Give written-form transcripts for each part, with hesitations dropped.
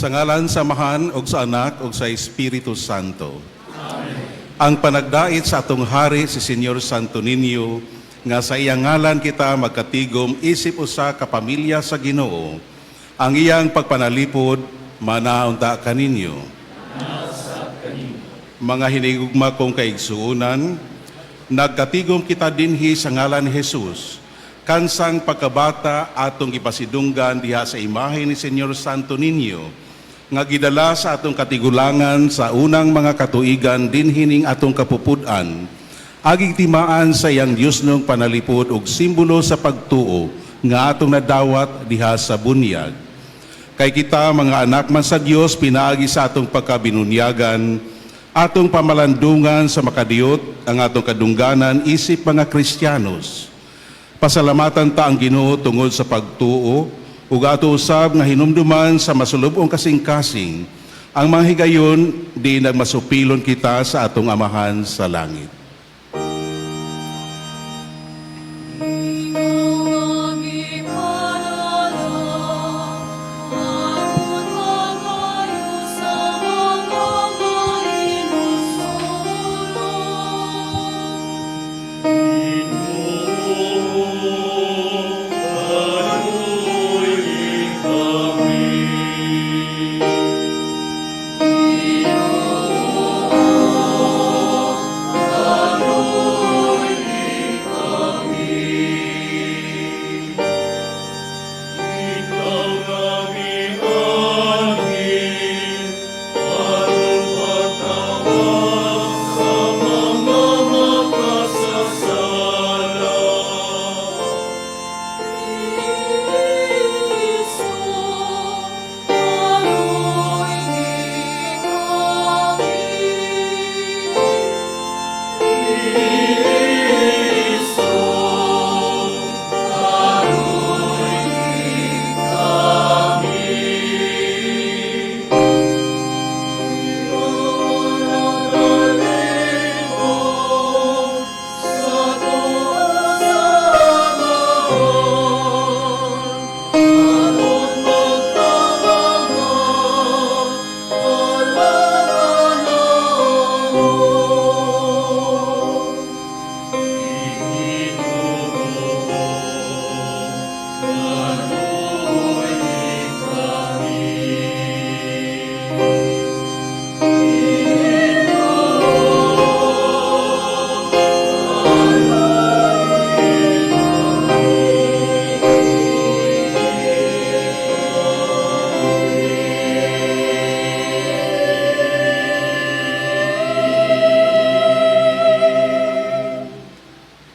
Sa ngalan sa Amahan ug sa Anak ug sa Espiritu Santo. Ang panagdait sa atong hari si Senyor Santo Niño, nga sa iyang ngalan kita magkatigom isip usa ka pamilya sa Ginoo. Ang iyang pagpanalipod manaunta kaninyo. Mga hinigugma kong kaigsuonan, nagkatigom kita dinhi sa ngalan ni Jesus. Kansang pagkabata atong gipasidunggan diha sa imahe ni Senyor Santo Niño nga gidala sa atong katigulangan sa unang mga katuigan dinhi ning atong kapupud-an. Agig timaan sa iyang Diyosnong panalipod ug simbolo sa pagtuo nga atong nadawat diha sa bunyag. Kay kita mga anak man sa Dios pinaagi sa atong pagkabinunyagan, atong pamalandungan sa makadiyot ang atong kadungganan isip mga Kristiyanos. Pasalamatan ta ang Ginoo tungod sa pagtuo ug ato usab nga hinumduman sa masulub-ong kasing-kasing ang mga higayon di nagmasupilon kita sa atong Amahan sa langit. Ikaw ang ipadala, aron mangayo sa mga mahinulsol. Ginoo, kaluoyi kami. Ginoo, kaluoyi kami. Ikaw nga mianhi aron pagtawag sa mga makasasala. Cristo, kaluoyi kami. Cristo, kaluoyi kami. Ikaw nagalingkod sa tuo sa Amahan, aron magtabang wala kanamo. Ginoo, kaluoyi kami. Ginoo, kaluoyi kami.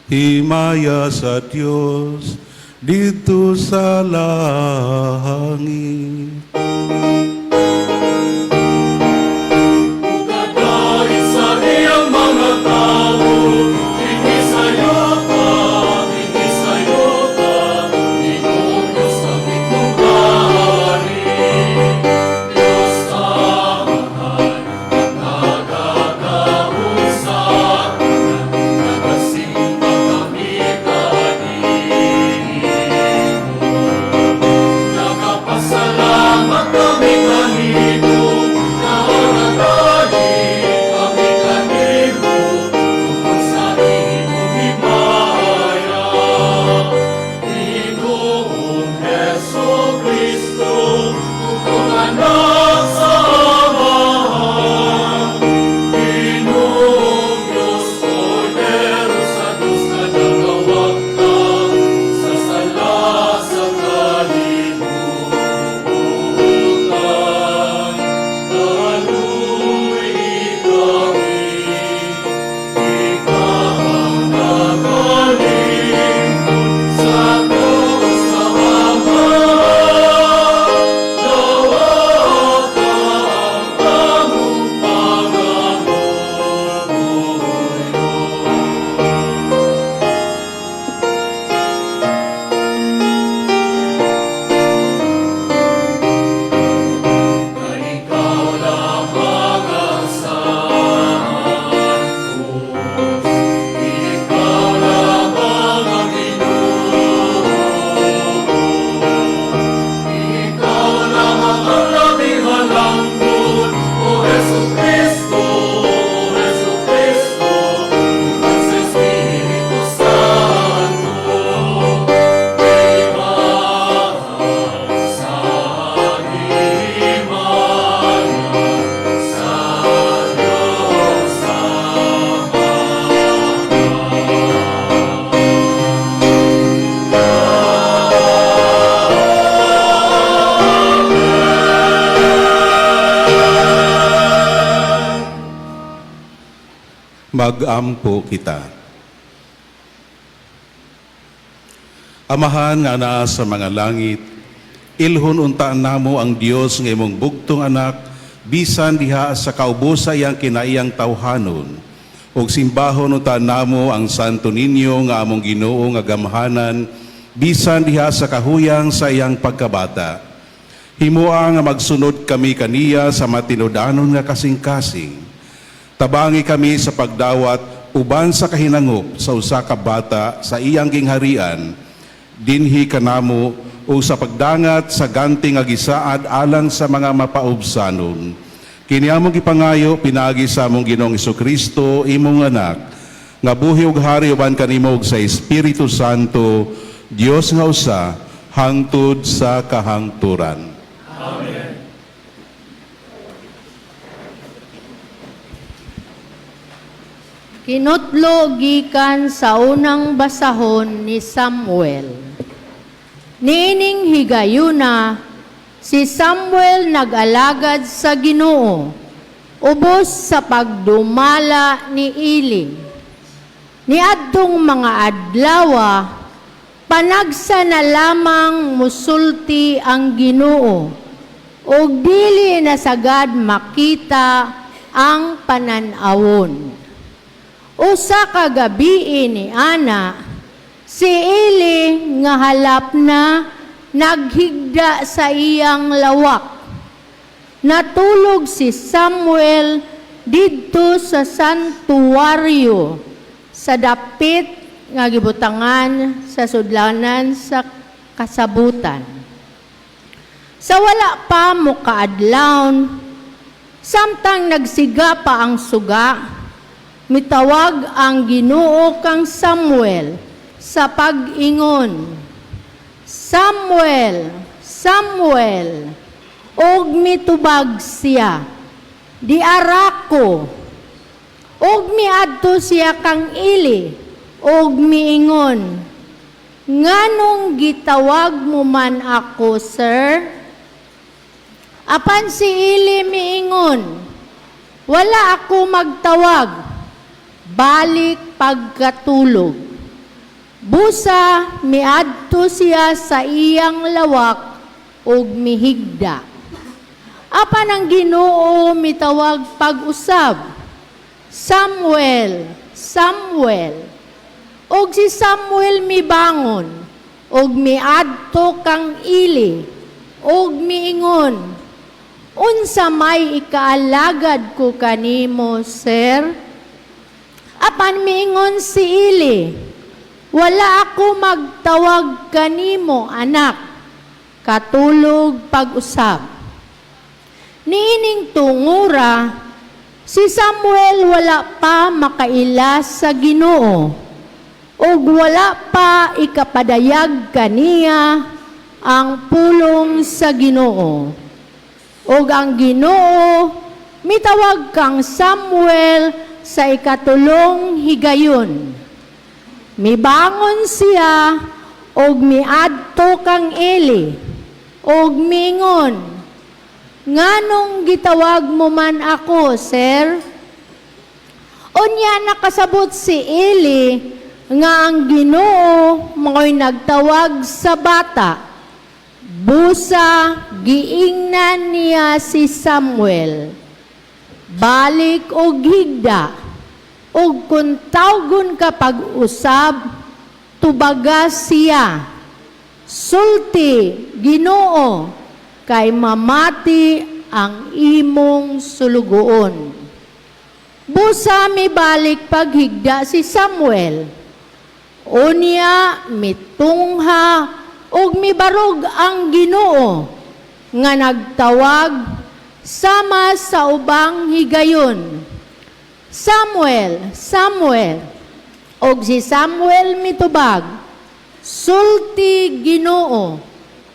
Himaya sa Dios didto sa langit. Ug dait sa iyang mga tawo, dinhi sa yuta, dinhi sa yuta, Ginoong Diyos ang imong hari. Diyos Amahan, nagagahom sa tanan, nagasimba kami kanimo. Nagapasalamat kami. Mag-ampo kita. Amahan nga anaa sa mga langit, ilhon unta namo ang Dios nga imong bugtong anak bisan diha sa kaubusa iyang kinaiyang tawhanon. Ug simbahon unta namo ang Santo Niño nga among Ginoo nga gamhanan bisan diha sa kahuyang sa iyang pagkabata. Himoa nga magsunod kami kaniya sa matinud-anon nga kasing-kasing. Tabangi kami sa pagdawat uban sa kahinangop sa usa ka bata sa iyang gingharian dinhi kanamo o sa pagdangat sa ganti nga gisaad alang sa mga mapaubsanon. Kini among gipangayo pinaagi sa among Ginoong Kristo, imong anak, nga buhi ug hari uban kanimo ug sa Espiritu Santo, Dios nga usa, hangtod sa kahangturan. Kinutlo gikan sa unang basahon ni Samuel. Niining higayuna, si Samuel nag-alagad sa Ginoo, ubos sa pagdumala ni Eli. Niadtong mga adlawa, panagsa na lamang musulti ang Ginoo, ug dili na sagad makita ang panan-awon. Usa ka gabii ni Ana, si Eli nga halap na naghigda sa iyang lawak. Natulog si Samuel didto sa santuwaryo sa dapit nga gibutangan sa sudlanan sa kasabutan. Sa wala pa mokaadlawon, samtang nagsiga pa ang suga, mitawag ang Ginoo kang Samuel sa pag-ingon, "Samuel, Samuel!" Og mitubag siya, "Diara ko." Og miadto siya kang Eli og miingon, "Nganong gitawag mo man ako, sir?" Apan si Eli miingon, "Wala ako magtawag, balik pagkatulog." Busa miadto siya sa iyang lawak ug mihigda. Apan ang Ginoo mitawag pag-usab, "Samuel, Samuel." Og si Samuel mibangon ug miadto kang Eli ug miingon, "Unsa may ikaalagad ko kanimo, sir?" Apan miingon si Eli, "Wala ako magtawag kanimo, anak. Katulog pag-usab." Niining tungura, si Samuel wala pa makaila sa Ginoo ug wala pa ikapadayag kaniya ang pulong sa Ginoo. Ug ang Ginoo mitawag kang Samuel sa ikatulong higayon. Mibangon siya og miadto kang Eli og miingon, "Nganong gitawag mo man ako, sir?" Unya nakasabot si Eli nga ang Ginoo mao'y nagtawag sa bata. Busa giingnan niya si Samuel, "Balik og higda, ug kung tawgon ka pag-usab, tubaga siya. Sulti, Ginoo, kay mamati ang imong sulugoon." Busa mibalik paghigda si Samuel. Unya mitungha ug mibarog ang Ginoo nga nagtawag sama sa ubang higayon, "Samuel, Samuel." Og si Samuel mitubag, "Sulti, Ginoo,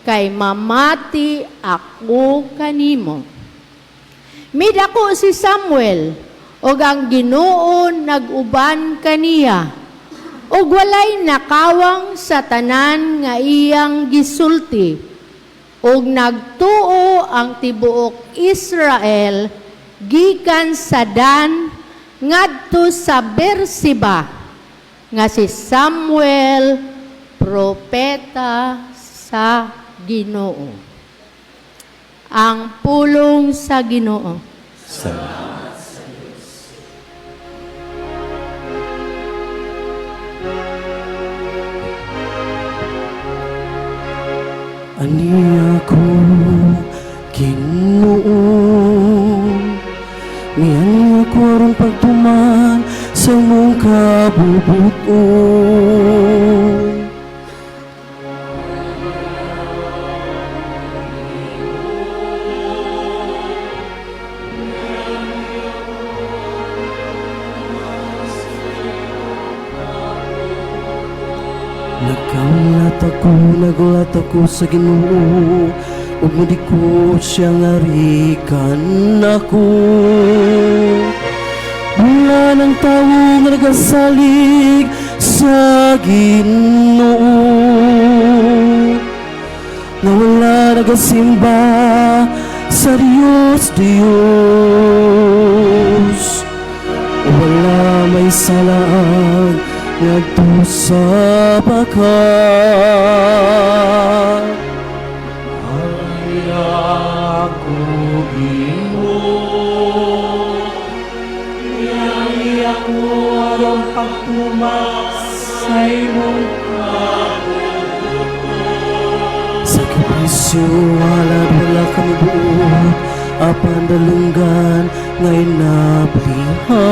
kay mamati ako kanimo." Midako si Samuel ug ang Ginoo nag-uban kaniya ug walay nakawang sa tanan nga iyang gisulti. Ug nagtuo ang tibuok Israel gikan sa Dan ngadto sa Berseba nga si Samuel propeta sa Ginoo. Ang pulong sa Ginoo. Salamat. Aniya ko, Ginoo, mianhi ako aron pagtuman sa imong kabubuton. Nagkamulat ako, nagulat ako sa Ginoo, ug ko siya nga rikan ako. Mula ng tawo nga nagasalig sa Ginoo, nga wala nagasimba sa Diyos Diyos, wala may salaan ngadto sa baka. Ay ako, Ginoo, mianhi ako aron pagtuman sa imong Sakripisyo halad wala ka mobuot, apan dalunggan nga inablihan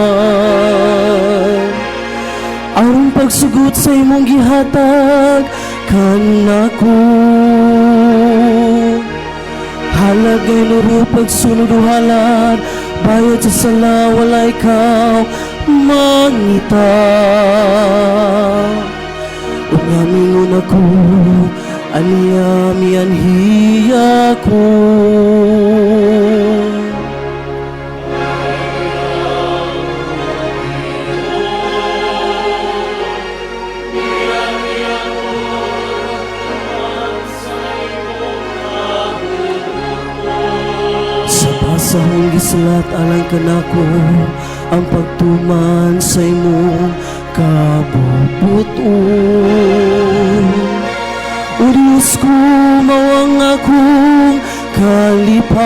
aron pagsugot sa imong gihatag kanako. Halad nga inuro pagsunod o halad bayad sa sala wala ikaw mangita. Unya mingon ako, aniya mianhi ako. Sa basahong gisulat alang kanako ang pagtuman sa imong kabubuton. O Diyos ko, mao ang akong kalipay,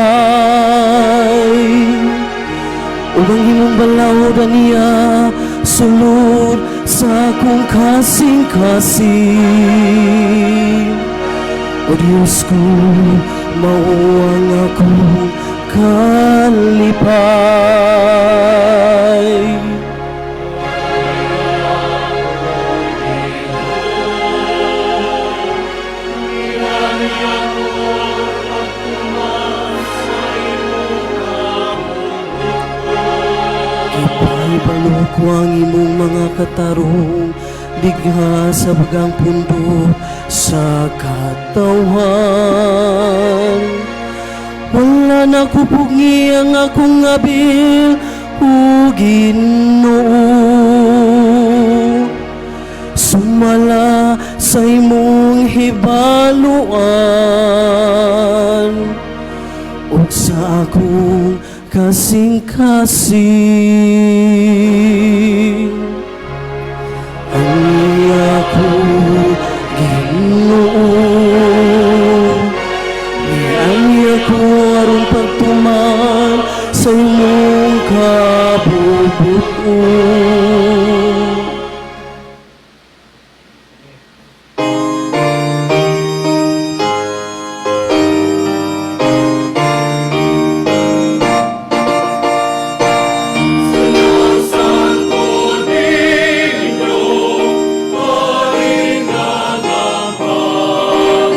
ug ang imong balaod aniya sulod sa akong kasing-kasing. O Diyos ko, mao ang akong kalipay. Gipahibalo ko ang imong mga katarong digha sa bagang pundo sa katawhan. Wala na ko pugngi ang akong abil, o Ginoo, sumala sa imong hibaluan ug sa akong kasing-kasing. Aniya ko, Ginoo, mianhi ako aron pagtuman sa imong kabubuton. Señor Santo Niño, paringanamangan,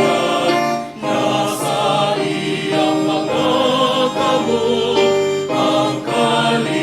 nasa iyang mga kamot ang kalibutan.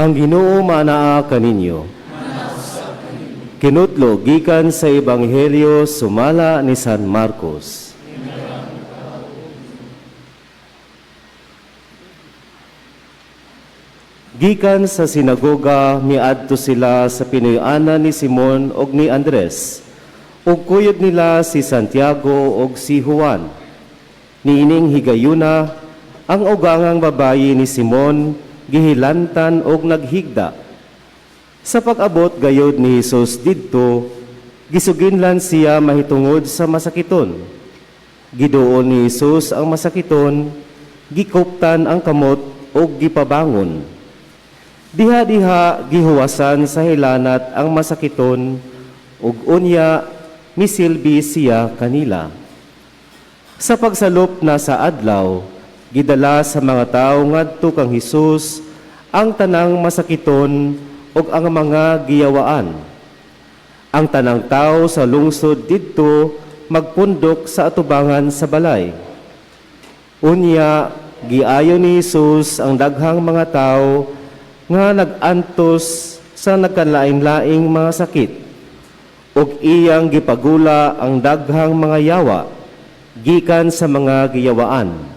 Ang Ginoo manaa kaninyo. Kinutlo gikan sa Ebanghelyo sumala ni San Marcos. Gikan sa sinagoga miadto sila sa pinuy-anan ni Simon og ni Andres, ug kuyog nila si Santiago og si Juan. Niining higayuna, ang ugangang babayi ni Simon gihilantan og naghigda. Sa pag-abot gayod ni Hesus didto, gisuginlan siya mahitungod sa masakiton. Giduol ni Hesus ang masakiton, gikuptan ang kamot ug gipabangon. Diha-diha gihuwasan sa hilanat ang masakiton ug unya misilbi siya kanila. Sa pagsalop na sa adlaw, gidala sa mga tawo ngadto kang Hesus ang tanang masakiton ug ang mga giyawaan. Ang tanang tawo sa lungsod didto magpundok sa atubangan sa balay. Unya giayo ni Hesus ang daghang mga tawo nga nag-antos sa nagkalain-laing mga sakit ug iyang gipagula ang daghang mga yawa gikan sa mga giyawaan.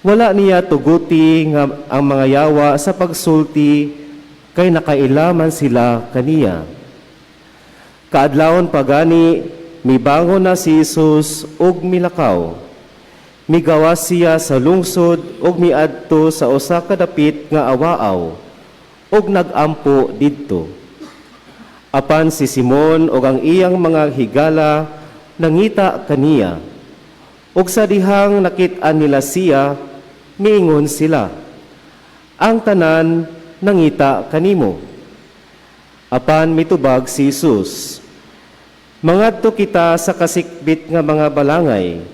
Wala niya tuguti nga ang mga yawa sa pagsulti kay nakailaman sila kaniya. Kaadlawon pagani, mibangon na si Jesus ug milakaw. Migawas siya sa lungsod ug miadto sa usa ka dapit nga awaaw ug nagampo didto. Apan si Simon ug ang iyang mga higala nangita kaniya. Ug sa dihang nakit-an nila siya, miingon sila, "Ang tanan nangita kanimo." Apan mitubag si Jesus, "Mangadto kita sa kasikbit nga mga balangay.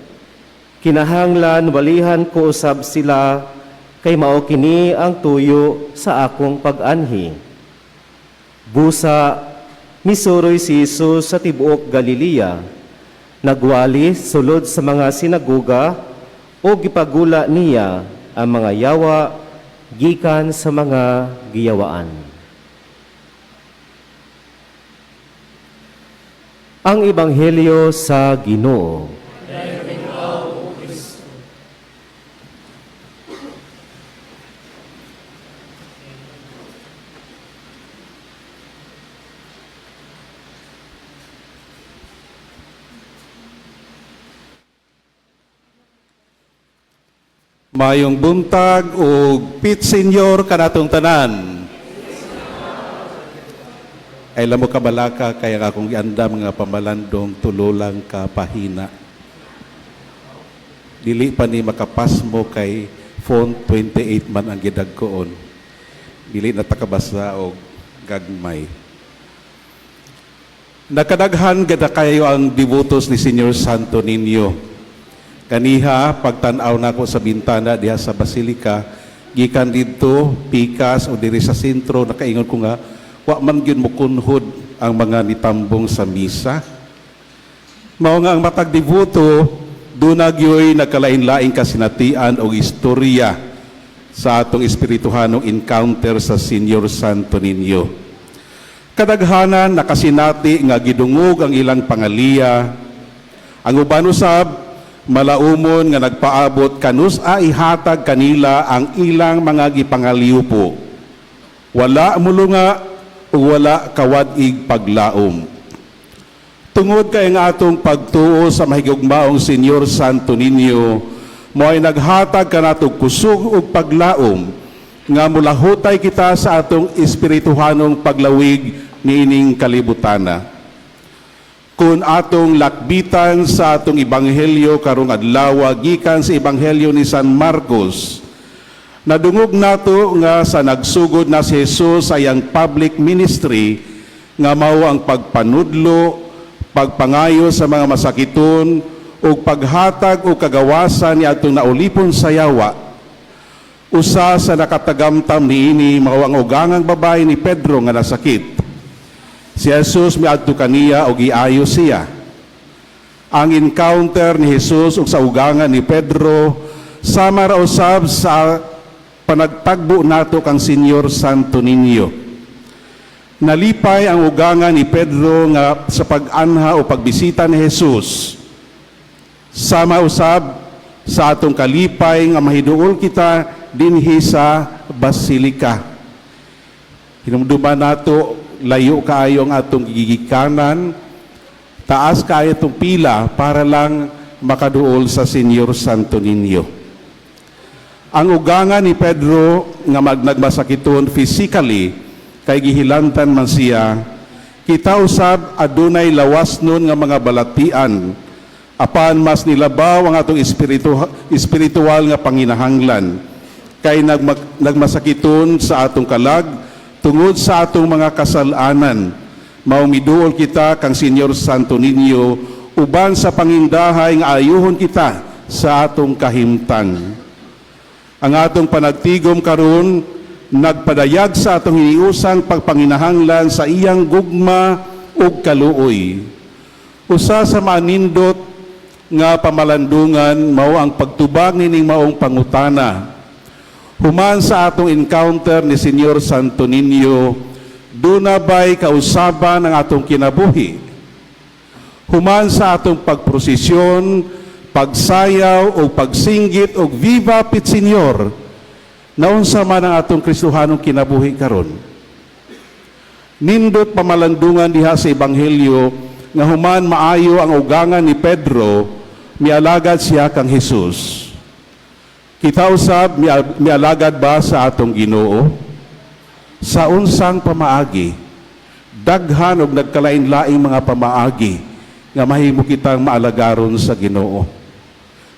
Kinahanglan walihan ko usab sila kay mao kini ang tuyo sa akong pag-anhi." Busa misuroy si Jesus sa tibuok Galilea. Nagwali sulod sa mga sinagoga o gipagula niya ang mga yawa gikan sa mga giyawaan. Ang Ebanghelyo sa Ginoo. Mayong buntag ug Pit Senior kanatong tanan. Ay lamo ka balaka kaya nga akong giandam nga pamalandong tulo lang ka pahina. Dili pa ni makapasmo kay font 28 man ang gidagkoon. Dili na ta kabasa og gagmay. Nakadaghan gada kayo ang devotos ni Senyor Santo Niño. Kaniha, pagtan-aw nako sa bintana diha sa Basilika, gikan didto pikas o diri sa sentro, nakaingon ko nga wa man gyud mokunhod ang mga nitambong sa misa. Mao nga ang matag devoto duna gyoy nagkalain-laing kasinatian og istorya sa atong espirituhanong encounter sa Senyor Santo Niño. Kadaghanan nakasinati nga gidungog ang ilang pangaliya. Ang uban usab malaumon nga nagpaabot kanus-a ihatag kanila ang ilang mga gipangaliupo. Wala mulunga ug wala kawad-ig paglaom. Tungod kay nga atong pagtuo sa mahigugmaong Senyor Santo Niño, mo'y naghatag kanatong kusog ug paglaom nga mulahutay kita sa atong espirituhanong paglawig niining kalibutana. Kung atong lakbitan sa atong ebanghelyo karong adlaw gikan sa ebanghelyo ni San Marcos, nadungog nato nga sa nagsugod na si Jesus sa iyang public ministry nga mao ang pagpanudlo, pagpangayo sa mga masakiton ug paghatag og kagawasan ni atong naulipon sa yawa. Usa sa nakatagamtam niini mao ang ugangang babae ni Pedro nga nasakit. Si Jesus miadto kaniya og giayo siya. Ang encounter ni Jesus ug sa ugangan ni Pedro sama ra usab sa panagtagbo nato kang Senyor Santo Niño. Nalipay ang ugangan ni Pedro nga sa pag-anha o pagbisita ni Jesus. Sama usab sa atong kalipay nga mahiduol kita dinhi sa Basilika. Hinumduman nato, layo kaayo ang atong gigikanan, taas kaayo itong pila para lang makaduol sa Senyor Santo Niño. Ang ugangan ni Pedro nga nagmasakiton physically kay gihilantan man siya, kita usab adunay lawas nun nga mga balatian, apan mas nilabaw ang atong espiritual nga panginahanglan kay nagmasakiton sa atong kalag tungod sa atong mga kasalanan. Mao miduol kita kang Senyor Santo Niño uban sa pangindahay nga ayuhon kita sa atong kahimtang. Ang atong panagtigom karon nagpadayag sa atong hiniusang pagpanginahanglan sa iyang gugma ug kaluoy. Usa sa manindot nga pamalandungan mao ang pagtubag nining maong pangutana. Human sa atong encounter ni Senyor Santo Niño, duna ba'y kausaban ang atong kinabuhi? Human sa atong pagprosesyon, pagsayaw o pagsinggit og "Viva Pit Señor", naunsa man ang atong Kristohanong kinabuhi karon? Nindot pamalandungan diha sa Ebanghelyo nga human maayo ang ugangan ni Pedro, mialagad siya kang Jesus. Kita usab mialagad ba sa atong Ginoo? Sa unsang pamaagi? Daghan og nagkalain-laing mga pamaagi nga mahimo kitang maalagaron sa Ginoo.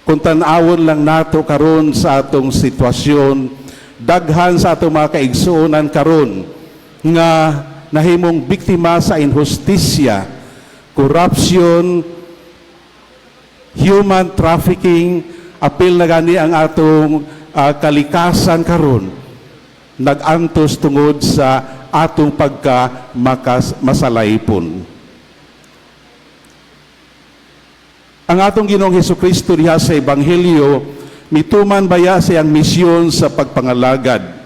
Kung tan-awon lang nato karon sa atong sitwasyon, daghan sa atong mga kaigsuonan karon nga nahimong biktima sa inhustisya, corruption, human trafficking, apil na gani ang atong kalikasan karon nag-antos tungod sa atong pagka makas masalaypon. Ang atong Ginoong Hesukristo diha sa Ebanghelyo mituman baya sa iyang misyon sa pagpangalagad.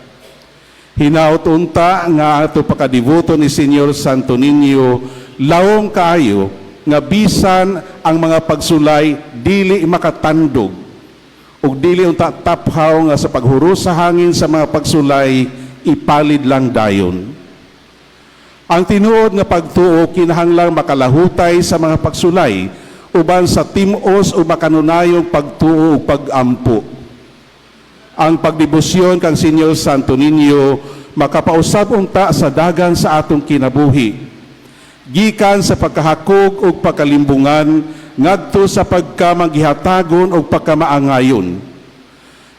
Hinaot unta nga ato pakadiboto ni Senyor Santo Niño, lawom kaayo nga bisan ang mga pagsulay dili makatandog ug dili unta taphaw nga sa paghuros sa hangin sa mga pagsulay ipalid lang dayon. Ang tinuod nga pagtuo kinahanglang makalahutay sa mga pagsulay uban sa tim-os o makanunayong pagtuo ug pagampo. Ang pagdebosyon kang Senyor Santo Niño makapausab unta sa dagan sa atong kinabuhi. Gikan sa pagkahakog ug pagkalimbungan ngadto sa pagkamagihatagon ug pagkamaangayon.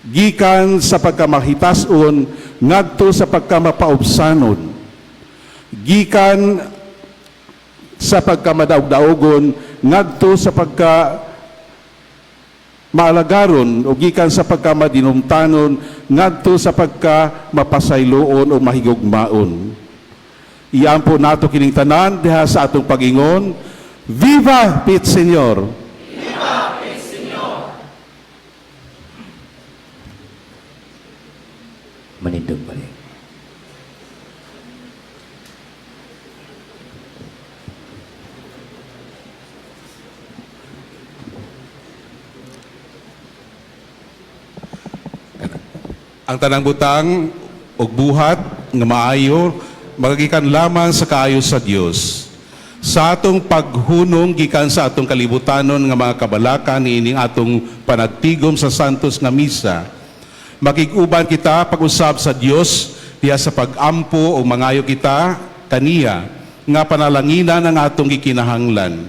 Gikan sa pagkamahitason ngadto sa pagkamapaubsanon. Gikan sa pagkamadaog-daogon ngadto sa pagka maalagaron o gikan sa pagkamadinumtanon ngadto sa pagka mapasayloon o mahigugmaon. Iyan po nato kining tanan diha sa atong pag-ingon, "Viva Pit Señor!" Manindog balik. Ang tanang butang ug buhat nga maayo magagikan lamang sa kaayo sa Dios. Sa atong paghunong gikan sa atong kalibutanon nga mga kabalaka niining atong panagtigom sa Santos nga Misa, makig-uban kita pag-usab sa Dios diha sa pag-ampo o mangayo kita kaniya nga panalanginan ang atong gikinahanglan.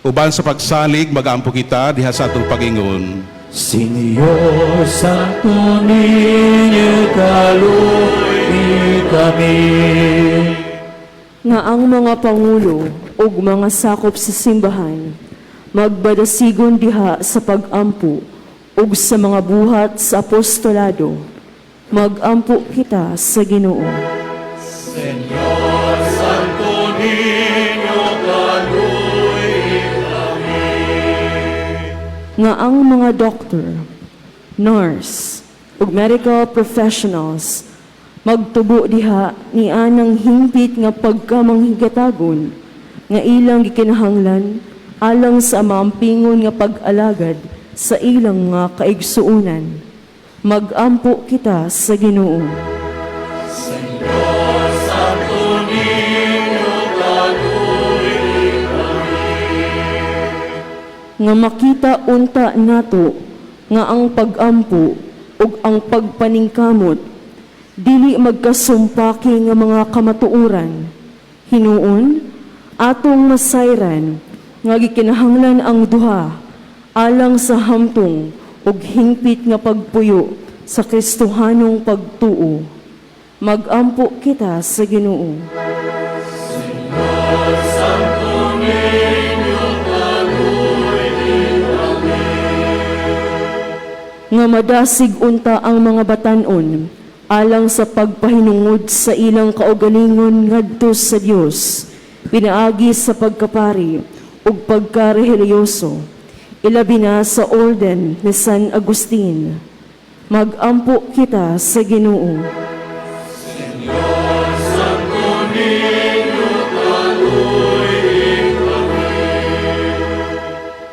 Uban sa pagsalig, mag-ampo kita diha sa atong pag-ingon. Señor Santo Niño, kaluoy kami. Nga ang mga pangulo ug mga sakop sa simbahan magbadasigon diha sa pag-ampo ug sa mga buhat sa apostolado. Magampo kita sa Ginoo. Señor Santo Niño, kaluoy kami. Nga ang mga doktor, nurse, ug medical professionals magtubo diha ni anang hingpit nga pagkamanghigatagon nga ilang gikinahanglan alang sa maampingon nga pag-alagad sa ilang mga kaigsuonan. Magampo kita sa Ginoo. Señor Santo Niño, kaluy kami. Nga makita unta nato nga ang pagampo ug ang pagpaningkamot dili magkasumpaki nga mga kamatuoran. Hinuon, atong masayran nga gikinahanglan ang duha alang sa hamtong ug hingpit nga pagpuyo sa Kristohanong pagtuo. Magampo kita sa Ginoo. Señor Santo Niño, kaluy kami. Nga madasig unta ang mga batanon alang sa pagpahinungod sa ilang kaugalingon ngadto sa Dios pinaagi sa pagkapari ug pagkarelihiyoso, ilabi na sa Orden ni San Agustin. Magampo kita sa Ginoo. Señor Santo Niño, kaluy kami.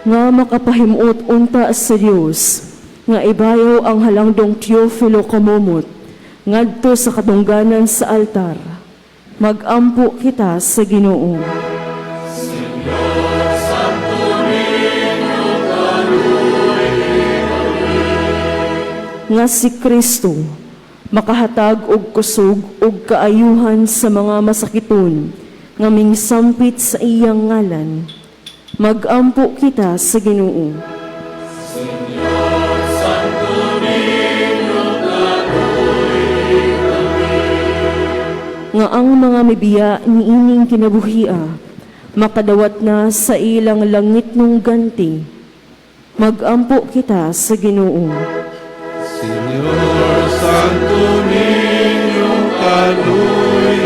Nga makapahimuot unta sa Dios nga ibayaw ang halangdong Teofilo Camomot ngadto sa katungganan sa altar. Magampo kita sa Ginoo. Señor Santo Niño, kaluy kami. Nga si Kristo makahatag og kusog ug kaayuhan sa mga masakiton nga mingsampit sa iyang ngalan. Magampo kita sa Ginoo. Señor Santo Niño, kaluy kami. Nga ang mga mibiya niining kinabuhia makadawat na sa ilang langitnong ganti. Magampo kita sa Ginoo. Señor Santo Niño, kaluy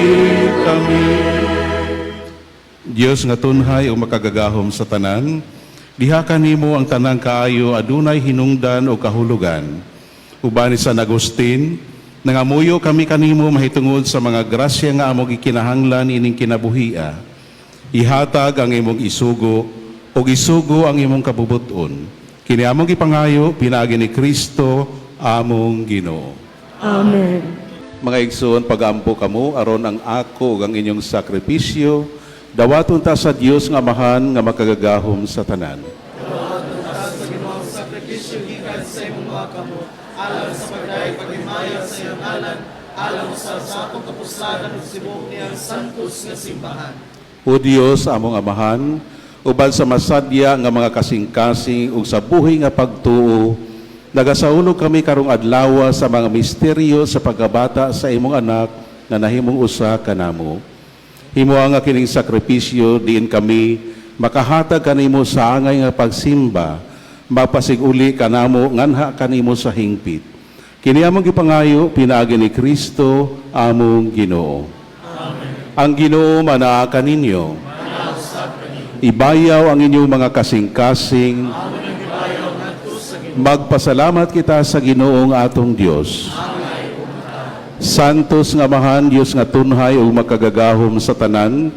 kami. Dios nga tunhay o makagagahom sa tanan, diha kanimo ang tanang kaayo adunay hinungdan o kahulugan. Uban ni San Agustin, nangamuyo kami kanimo mahitungod sa mga grasya nga among gikinahanglan ining kinabuhia. Ihatag ang imong isugo ug isugo ang imong kabubuton. Kini among gipangayo pinaagi ni Kristo among Ginoo. Amen. Mga igsoon, pagampo kamo aron ang ako ug ang inyong sakripisyo dawaton ta sa Dios nga Amahan nga makagagahom sa tanan. Sa Ginoo ang sakripisyo gikan sa imong mga kamot alang sa pagdayeg paghimaya sa iyang ngalan, alang usab sa atong kapuslanan ug sa tibuok niyang santos nga simbahan. O Dios among Amahan, uban sa masadya nga mga kasing-kasing ug sa buhi nga pagtuo, nagasaulog kami karong adlaw sa mga misteryo sa pagkabata sa imong anak nga nahimong usa kanamo. Himoa nga kining sakripisyo diin kami makahatag kanimo sa angay nga pagsimba, mapasig-uli kanamo nganha kanimo sa hingpit. Kini among gipangayo pinaagi ni Kristo among Ginoo. Ang Ginoo manaa kaninyo. Ibayaw ang inyong mga kasing-kasing. Magpasalamat kita sa Ginoong atong Dios. Santos nga Amahan, Dios nga tunhay ug makagagahom sa tanan,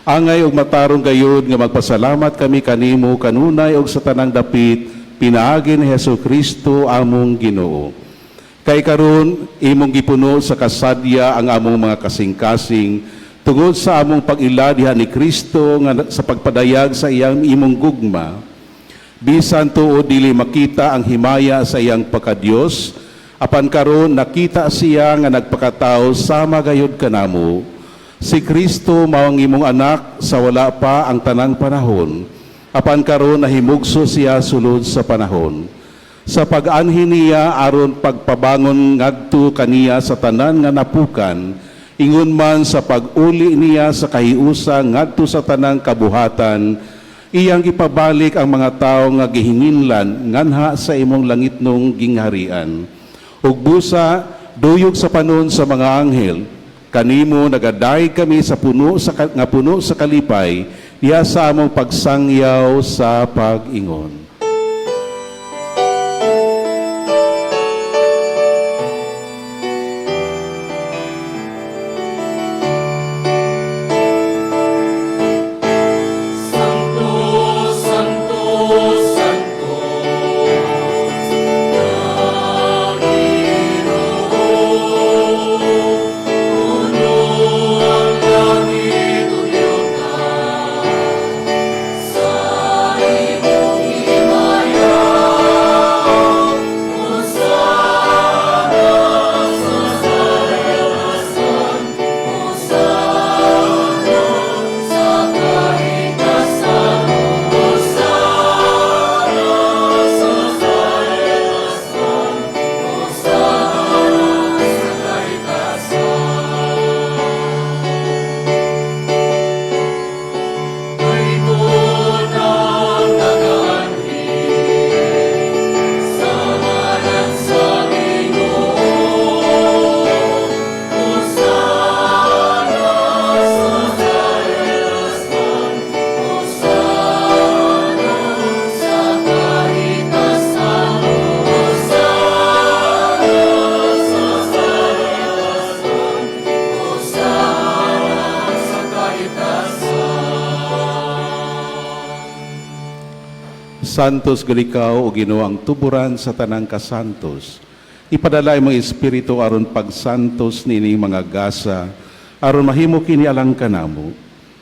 angay ug matarong gayud nga magpasalamat kami kanimo kanunay ug sa tanang dapit pinaagi ni Hesus Kristo among Ginoo. Kay karon imong gipuno sa kasadya ang among mga kasing-kasing tungod sa among pag-ila diha ni Kristo nga sa pagpadayag sa iyang imong gugma. Bisan tuod dili makita ang himaya sa iyang pagkadiyos, apan karon nakita siya nga nagpakatao sama gayud kanamo. Si Kristo mao ang imong anak sa wala pa ang tanang panahon, apan karon nahimugso siya sulod sa panahon. Sa pag-anhi niya aron pagpabangon ngadto kaniya sa tanan nga napukan, ingon man sa pag-uli niya sa kahiusa ngadto sa tanang kabuhatan, iyang gipabalik ang mga tawo nga gihinginlan nganha sa imong langitnong gingharian. Ug busa duyog sa panon sa mga anghel, kanimo nagadayeg kami sa puno sa nga puno sa kalipay diha sa among pagsangyaw sa pag-ingon. Santos gud ikaw, o Ginoo, ang tuburan sa tanang kasantos. Ipadala imong Espiritu aron pagsantos niining mga gasa, aron mahimo kini alang kanamo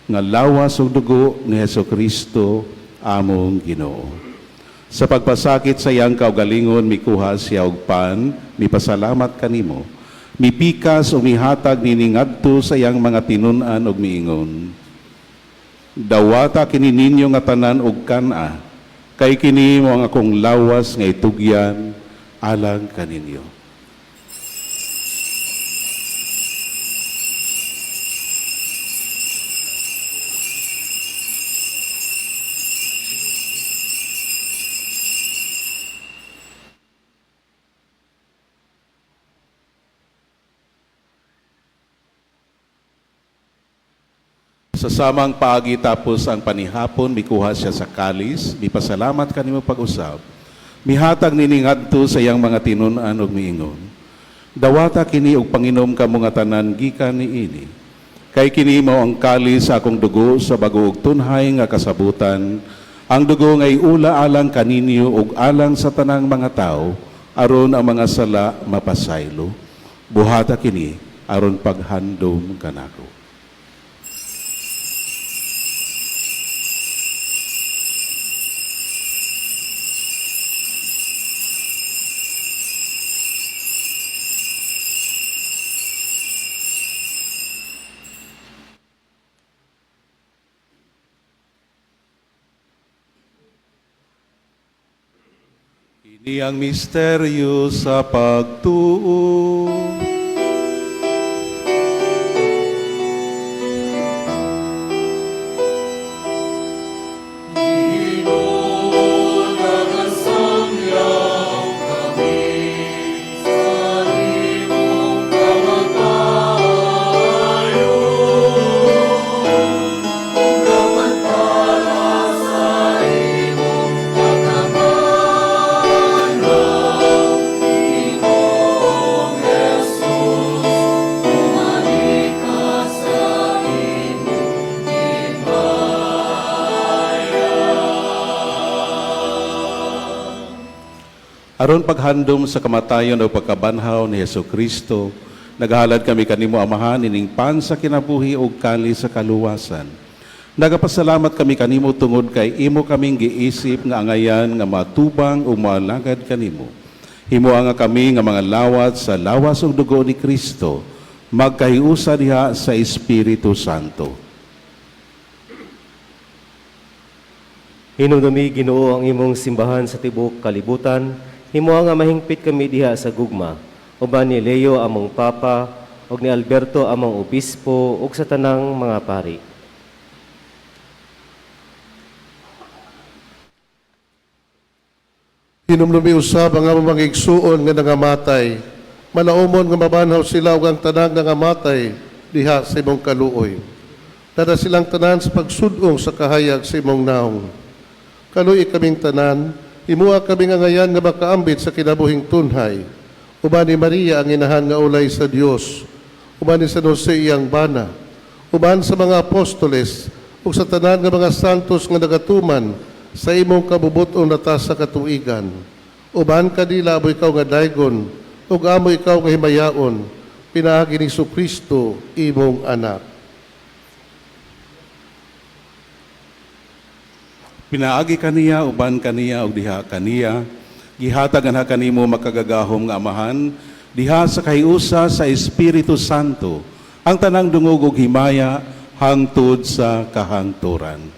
nga lawas ug dugo ni Hesukristo among Ginoo. Sa pagpasakit sa iyang kaugalingon, mikuha siya og pan, mipasalamat kanimo. Mipikas o mihatag nini ngadto sa iyang mga tinun-an og miingon: "Dawata kini ninyo nga tanan og kan-a, kay kini mao ang akong lawas nga itugyan alang kaninyo." Sa samang paagi, tapos ang panihapon, mikuha siya sa kalis, mipasalamat kanimo pag-usab. Mihatag nini ngadto sa iyang mga tinun-an ug miingon: "Dawata kini og panginom kamo nga tanan gikan niini. Kay kini mao ang kalis sa akong dugo sa bago ug tunhay nga kasabutan, ang dugo nga iula alang kaninyo ug alang sa tanang mga tawo, aron ang mga sala mapasaylo. Buhata kini aron paghandom kanako." Kini ang misteryo sa pagtuo. Ginoo, nagasangyaw kami sa imong kamatayon, ug pagpala sa imong pagkabanhaw. Ginoong Jesus, bumalik ka sa imong himaya. Aron paghandom sa kamatayon o pagkabanhaw ni Hesus Kristo, naghalad kami kanimo, Amahan, ining pan sa kinabuhi ug kalis sa kaluwasan. Nagapasalamat kami kanimo tungod kay imo kaming giisip nga angayan nga matubang ug moalagad kanimo. Himoa nga kami nga mga lawat sa lawas ug dugo ni Kristo, magkahiusa diha sa Espiritu Santo. Hinumdumi, Ginoo, ang imong simbahan sa tibuok kalibutan. Himoa nga mahingpit kami diha sa gugma, uban ni Leo among Papa, ug ni Alberto among Obispo, ug sa tanang mga pari. Hinumdumi usab ang among mga igsuon nga nangamatay. Malaumon nga mabanhaw sila ug ang tanang nangamatay diha sa imong kaluoy. Dada silang tanan sa pagsudong sa kahayag sa imong naong. Kaluoyi kaming tanan, himua kaming angayan nga makaambit sa kinabuhing tunhay. Uban ni Maria ang inahan nga ulay sa Dios, uban ni San Jose iyang bana, uban sa mga apostoles ug sa tanan nga mga santos nga nagatuman sa imong kabubut-on latas sa katuigan. Uban kanila amo ikaw nga daygon ug amo ikaw nga himayaon, pinaagi ni Kristo imong anak. Pinaagi kaniya, uban kaniya, ug diha kaniya, gihatag anha kanimo makagagahom nga Amahan, diha sa kahiusa sa Espiritu Santo, ang tanang dungog ug himaya hangtod sa kahangturan.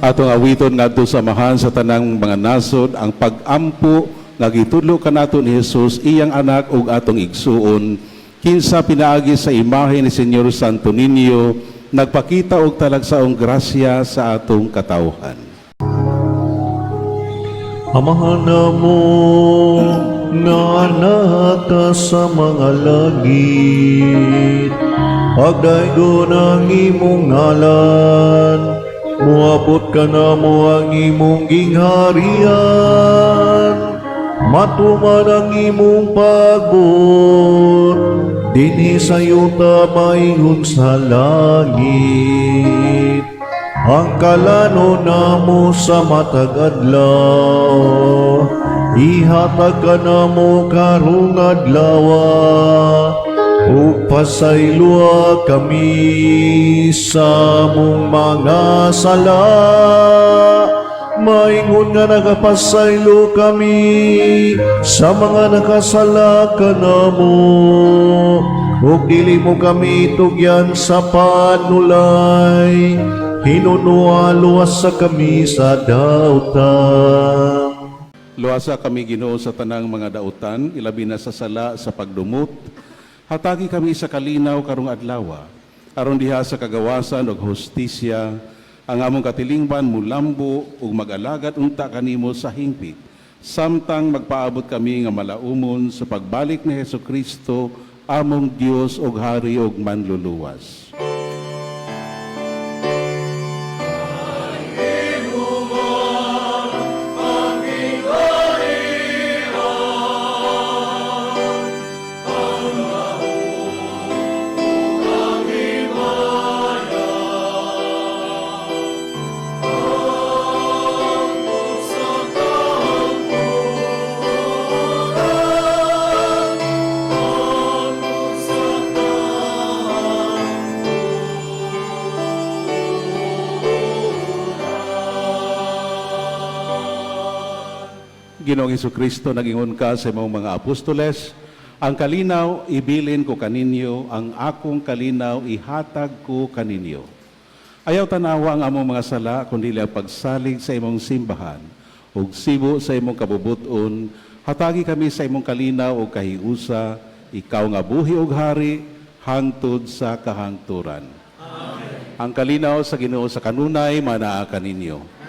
Atong awiton ngadto sa Amahan sa tanang mga nasod ang pag-ampo nga gitudlo kanato ni Jesus iyang anak ug atong igsuon, kinsa pinaagi sa imahe ni Señor Santo Niño nagpakita og talagsaong grasya sa atong katawhan. Amahan namo nga naa ka sa mga langit, pagdaygon ang imong ngalan, muabot kanamo ang imong gingharian, matuman ang imong pagbuot, dinhi sa yuta maingon sa langit. Ang kalanon namo sa matag adlaw, ihatag kanamo karong adlaw, ug pasayloa kami sa among mga sala, maingon nga nagapasaylo kami sa mga nakasala kanamo, ug dili mo kami tugyan sa panulay, hinunoa luwasa kami sa dautan. Luwasa kami, Ginoo, sa tanang mga dautan, ilabi na sa sala sa pagdumot. Hatagi kami sa kalinaw karong adlaw, aron diha sa kagawasan ug hustisya ang among katilingban mulambo ug mag-alagad unta kanimo sa hingpit, samtang magpaabot kami nga malaumon sa pagbalik ni Hesukristo, among Dios ug Hari ug Manluluwas. Ginoong Kristo, nagingon ka sa imong mga apostoles, "Ang kalinaw ibilin ko kaninyo, ang akong kalinaw ihatag ko kaninyo." Ayaw tanawa ang among mga sala, kundi ang pagsalig sa imong simbahan. Ug sibo sa imong kabubuton, hatagi kami sa imong kalinaw ug kahiusa, ikaw nga buhi ug hari, hangtod sa kahangturan. Amen. Ang kalinaw sa Ginoo sa kanunay manaa kaninyo.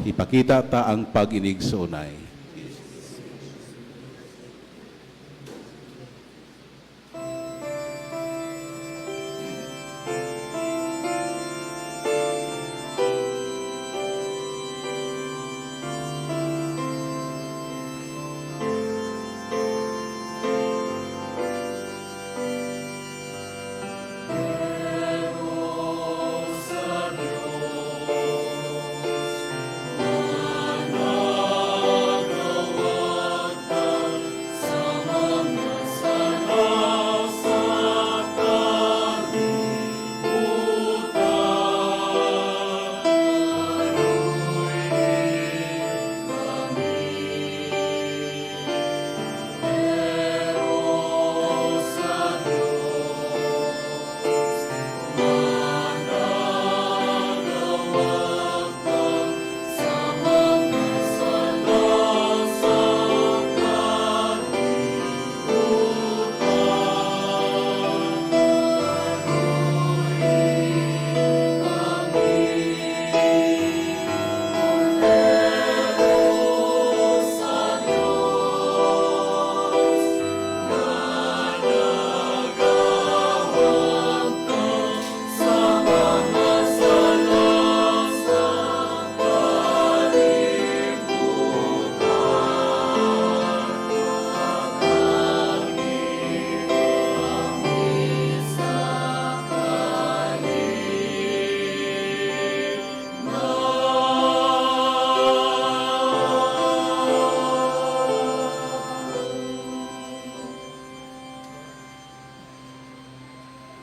Ipakita ta ang pag-inigsoonay.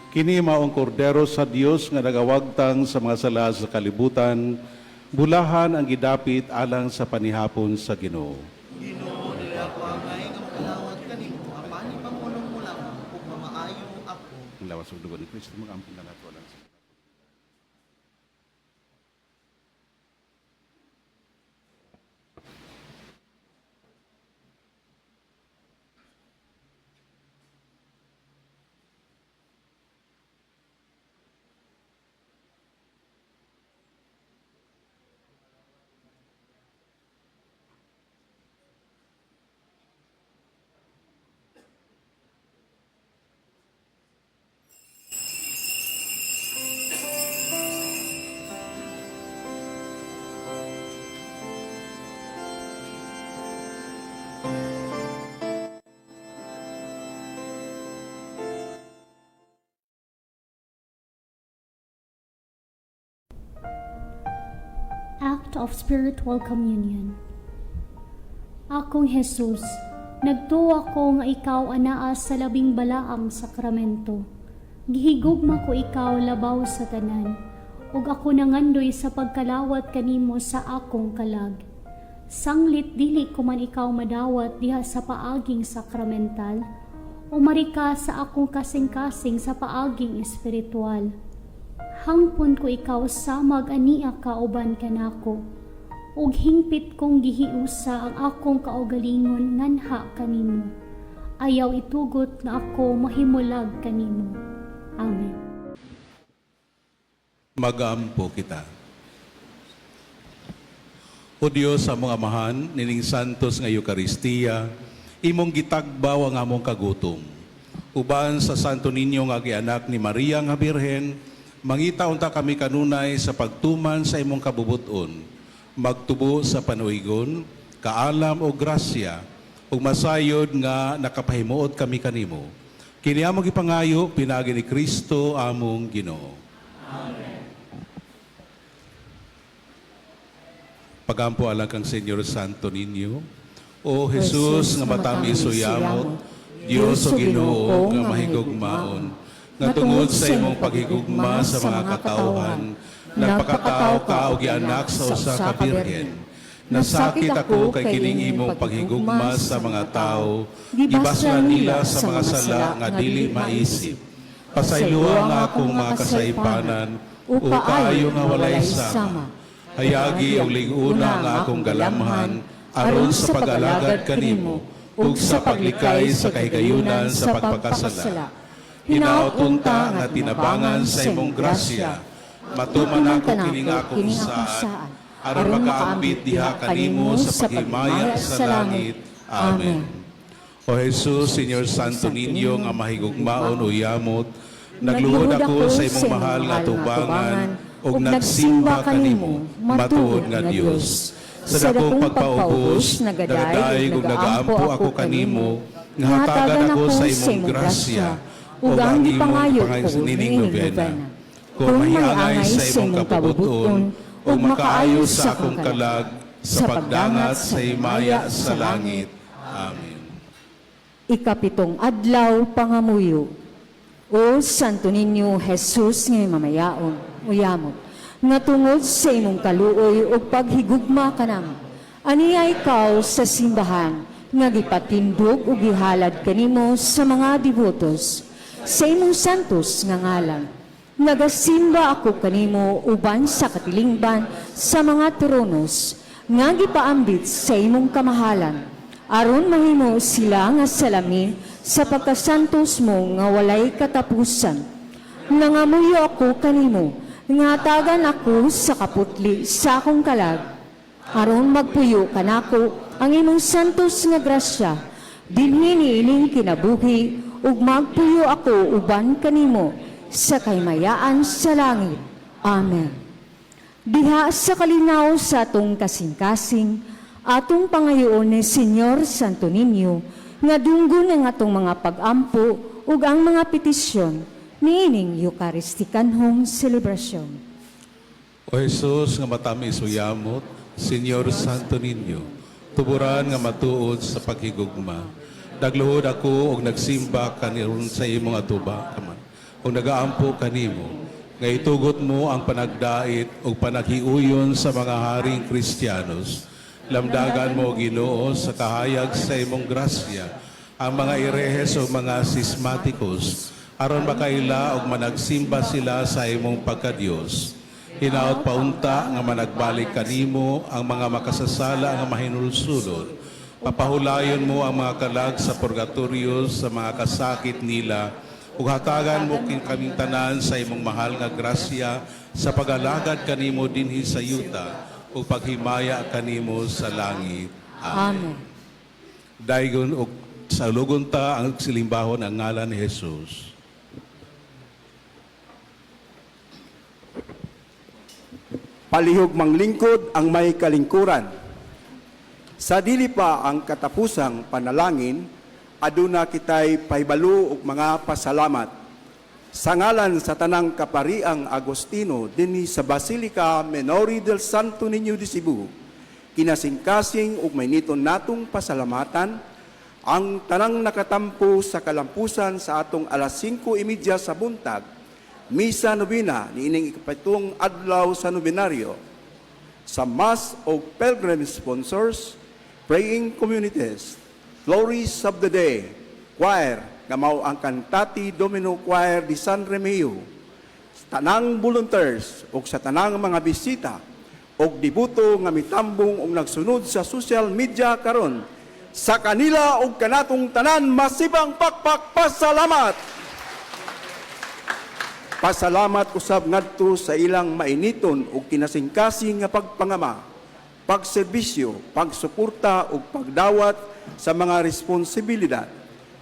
Kini maong kordero sa Dios nga nagawagtang sa mga sala sa kalibutan, bulahan ang gidapit alang sa panihapon sa Ginoo. Ginoo, dili ako angay nga makalawat kanimo, apan ipangulong mo lang ug mamaayo ako. Ang lawas ug dugo ni Kristo mag-amping kanato alang sa Act of Spiritual Communion. Akong Jesus, nagtuo ako nga ikaw anaa sa labing balaang sakramento. Gihigugma ko ikaw labaw sa tanan, ug ako nangandoy sa pagkalawat kanimo sa akong kalag. Sanglit dili ko man ikaw madawat diha sa paaging sakramental, umari ka sa akong kasing-kasing sa paaging espiritual. Hangpon ko ikaw samag ania ka uban kanako, ug hingpit kong gihiusa ang akong kaugalingon nganha kanimo. Ayaw itugot nga ako mahimulag kanimo. Amen. Magampo kita. O Dios, among Amahan, nining santos nga Eukaristiya, imong gitagbaw ang among kagutom. Uban sa Santo Niño nga gianak ni Maria nga Birhen, mangita unta kami kanunay sa pagtuman sa imong kabubut-on, magtubo sa panuigon, kaalam o grasya, ug masayod nga nakapahimuot kami kanimo. Kini among gipangayo pinaagi ni Kristo among Ginoo. Pagampo alang kang Senyor Santo Niño. O Jesus, nga matamis o yamot, Dios o Ginoo nga mahigugmaon, nga tungod sa imong paghigugma sa mga katawhan, nagpakatao ka og gianak sa usa ka birhen. Nasakit ako kay kining imong paghigugma sa mga tao, gibaslan nila sa mga sala nga dili maisip. Pasayloa ang akong mga kasaypanan, o kaayo nga walay sama. Hayagi og lig-una ang akong galamhan aron sa pag-alagad kanimo ug sa paglikay sa kahigayunan sa pagpakasala. Hinaot unta nga tinabangan sa imong grasya, matuman ako kining akong saad, aron makaambit diha kanimo sa paghimaya sa langit. Amen. O Jesus, Señor Santo Niño nga mahigugmaon o yamot, nagluhod ako sa imong mahal nga tubangan ug nagsimba kanimo, matuod nga Dios. Sa dakong pagpaubos, nagadaig ug nagaampo ako kanimo, nga hatagan ako sa imong grasya ug ang imong ko nining nobena. Kung mahiangay sa imong kabubut-on ug makaayo sa akong kalag sa pagdangat sa himaya sa langit. Amen. Ikapitong adlaw, pangamuyo. O Santo Niño Jesus nga mamayaon, uyamot, nga tungod sa imong kaluoy ug paghigugma kanamo, aniya ikaw sa simbahan nga gipatindog ug gihalad kanimo sa mga debotos sa imong santos nga ngalan. Nagasimba ako kanimo uban sa katilingban sa mga tronos nga gipaambit sa imong kamahalan, aron mahimo sila nga salamin sa pagkasantos mo nga walay katapusan. Nangamuyo ako kanimo nga hatagan ako sa kaputli sa akong kalag, aron magpuyo kanako ang imong santos nga grasya dinhi niining kinabuhi, ug magpuyo ako uban kanimo sa kahimayaan sa langit. Amen. Diha sa kalinaw sa atong kasing-kasing, atong pangayoon ni Señor Santo Niño nga dunggon ang atong mga pag-ampo ug ang mga petisyon niining Eukaristikanhong selebrasyon. O Jesus nga matamis o yamot, Señor Santo Niño, tuburan nga matuod sa paghigugma. Nagluhod ako og nagsimba kaniron sa imong atuba kaman. Og nagaampo kanimo nga itugot mo ang panagdait ug panaghiuyon sa mga haring Kristiyanos. Lamdagan mo, Ginoo, sa kahayag sa imong grasya ang mga erehes o mga sismatikos, aron makaila og managsimba sila sa imong pagkadiyos. Hinaot paunta nga managbalik kanimo ang mga makasasala nga mahinulsulon. Papahulayon mo ang mga kalag sa purgatorio sa mga kasakit nila, ug hatagan mo kaming tanan sa imong mahal nga grasya sa pag-alagad kanimo dinhi sa yuta ug paghimaya kanimo sa langit. Amen. Daygon og salugon ta ang silimbahon ang ngalan ni Jesus. Palihog manglingkod ang may kalingkuran. Sa dili pa ang katapusang panalangin, aduna kitay pahibalo ug mga pasalamat. Sa ngalan sa tanang kapariang Agustino dinhi sa Basilica Minori del Santo Niño de Cebu, kinasingkasing ug mainiton natong pasalamatan ang tanang nakatampo sa kalampusan sa atong alas 5:30 sa buntag, Misa Nobena niining ikapitong adlaw sa nobenaryo. Sa Mass of Pilgrim sponsors, praying communities, Flourish of the Day, choir, nga mao ang Cantate Domino Choir di San Remio, tanang volunteers ug sa tanang mga bisita ug deboto nga mitambong ug nagsunod sa social media karon, sa kanila ug kanatong tanan, masibang pakpak pasalamat. Pasalamat usab ngadto sa ilang mainiton ug kinasingkasing nga pagpangama, pagserbisyo, pagsuporta ug pagdawat sa mga responsibilidad.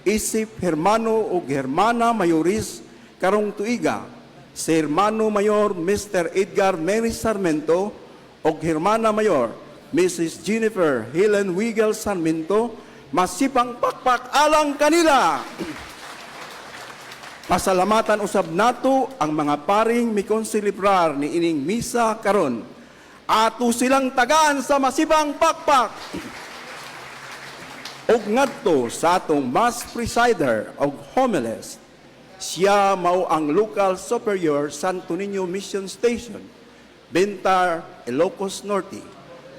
Isip hermano ug hermana mayoris karong tuiga, si Hermano Mayor Mr. Edgar Mary Sarmiento ug Hermana Mayor Mrs. Jennifer Helen Wigel Sarmiento, masipang pakpak alang kanila. Pasalamatan usab nato ang mga paring mikonselebrar ni ining misa karon. Ato silang tagaan sa masibang pakpak. Ug ngadto sa atong mass presider og homilist, siya mao ang local superior Santo Niño Mission Station, Vintar, Ilocos Norte,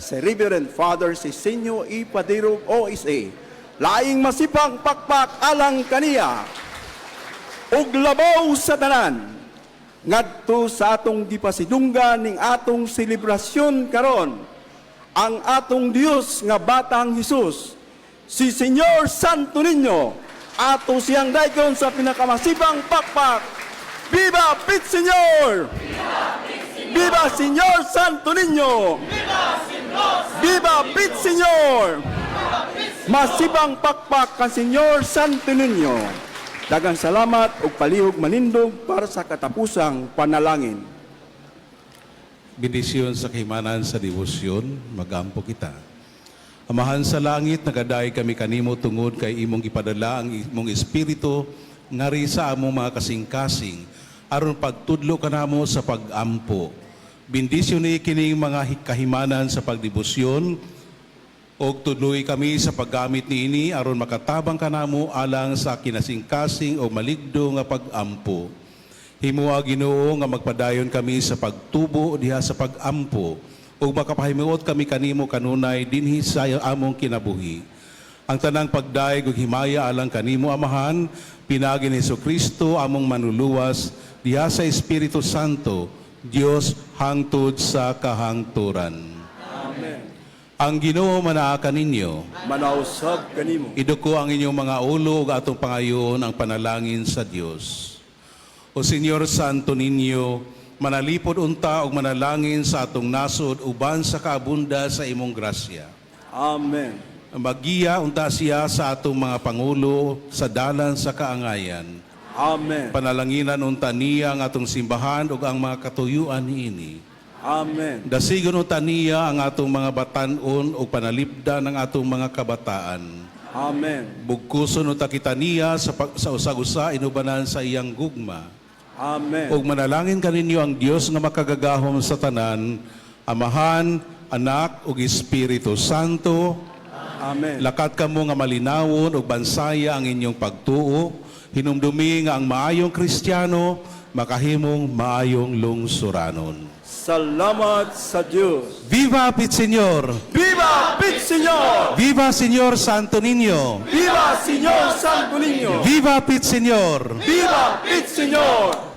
si Reverend Father Sisinio E. Padero OSA. Laing masipang pakpak alang kaniya. Ug labaw sa tanan, ngadto sa atong gipasidunggan ning atong selebrasyon karon, ang atong Dios nga batang Hesus, si Señor Santo Niño, ato siyang daygon sa pinakamasibang pakpak. Viva Pit Señor! Viva Señor Santo Niño! Viva Pit Señor! Masibang pakpak kan Señor Santo Niño. Daghang salamat ug palihog manindog para sa katapusang panalangin. Bendisyon sa kahimanan sa debosyon, magampo kita. Amahan sa langit, nagadayeg kami kanimo tungod kay imong gipadala ang imong espiritu ngari sa among mga kasing-kasing aron pagtudlo kanamo sa pagampo. Bendisyon ni kining mga kahimanan sa pagdebosyon og tudloy kami sa paggamit niini aron makatabang kanamo alang sa kinasingkasing o maligdo nga pagampo. Himoa, Ginoo, nga magpadayon kami sa pagtubo diha sa pagampo ug makapahimuot kami kanimo kanunay dinhi sa among kinabuhi. Ang tanang pagdayeg ug himaya alang kanimo, Amahan, pinaagi ni Kristo among manluluwas, diha sa Espiritu Santo, Dios hangtod sa kahangturan. Amen. Ang Ginoo manaa kaninyo. Manausab kanimo. Iduko ang inyong mga ulo ug atong pangayoon ang panalangin sa Dios. O Señor Santo Niño, manalipod unta og manalangin sa atong nasod uban sa kaabunda sa imong grasya. Amen. Magiya unta siya sa atong mga pangulo sa dalan sa kaangayan. Amen. Panalanginan unta niya ang atong simbahan ug ang mga katuyuan niini. Amen. Dasigon unta niya ang atong mga batan-on ug panalipdan ang atong mga kabataan. Amen. Bugkuson unta kita niya sa usag-usa inubanan sa iyang gugma. Amen. Ug manalangin kaninyo ang Dios nga makagagahom sa tanan, Amahan, Anak ug Espiritu Santo. Amen. Lakat kamo nga malinawon ug bansaya ang inyong pagtuo. Hinumdumi nga ang maayong Kristiyano makahimong maayong lungsuranon. Salamat sa Diyos. Viva Pit Señor! Viva Pit Señor! Viva Señor Santo Niño! Viva Señor Santo Niño! Viva Pit Señor! Viva Pit Señor!